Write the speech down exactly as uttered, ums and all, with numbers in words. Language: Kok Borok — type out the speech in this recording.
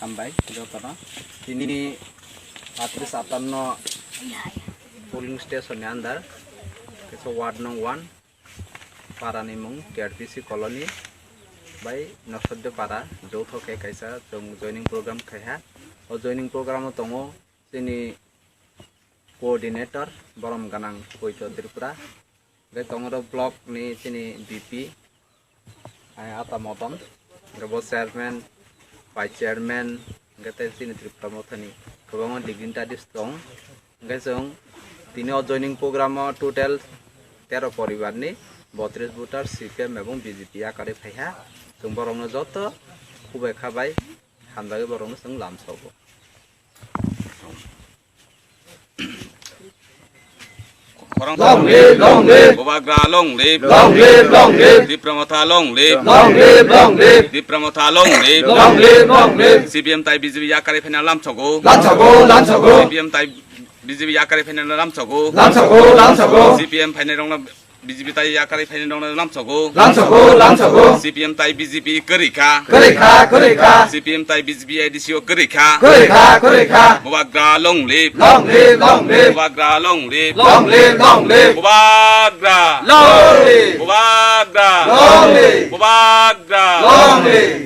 Hambai jotono. Tini atris atanno polling station ni under, kaisa ward nong one, para ni mung K R P C colony bai Nosodde para, joutho khe kaisa chwng joining program khaiha. O joining program o tongo chini coordinator Borom Ganang Poito Tripura, hwnkhe tongo block ni chini B P, ai, Ata Modon, hwnkhe bo chairman, vice chairman, hwnkhe tei chini Tripura mothani kwbangma dignitaries tong. Hwnkhe chwng tini o joining program o total tero poribar ni botris voter C P M ebong B J P yakarwi phaiha. Chwng borokno joto khubui kha bai hamjagwi borokno chwng lamsogo. Khorang Long live, long live. Bubagra long live. Long live, long live. Tipra Motha long live. Long live, long live. Tipra Motha long live. Long live, long live. C P M tai B J P yakarwi phaina lamsogo. Lamsogo, lamsogo. C P M tai B J P yakarwi phaina lamsogo. Lamsogo, lamsogo. C P M phainai rokno B J P tai yakarwi phainai rokno lamsogo. Lamsogo, lamsogo. C P M tai B J P kwrwi kha. Kwrwi kha, kwrwi kha. C P M tai B J P A D C o kwrwi kha. Kwrwi kha, kwrwi kha. Bubagra long live. Long live, long live. Bubagra long live. Long live, long live. Bubagra. Long live. Bubagra. Long live. Bubagra. Long live.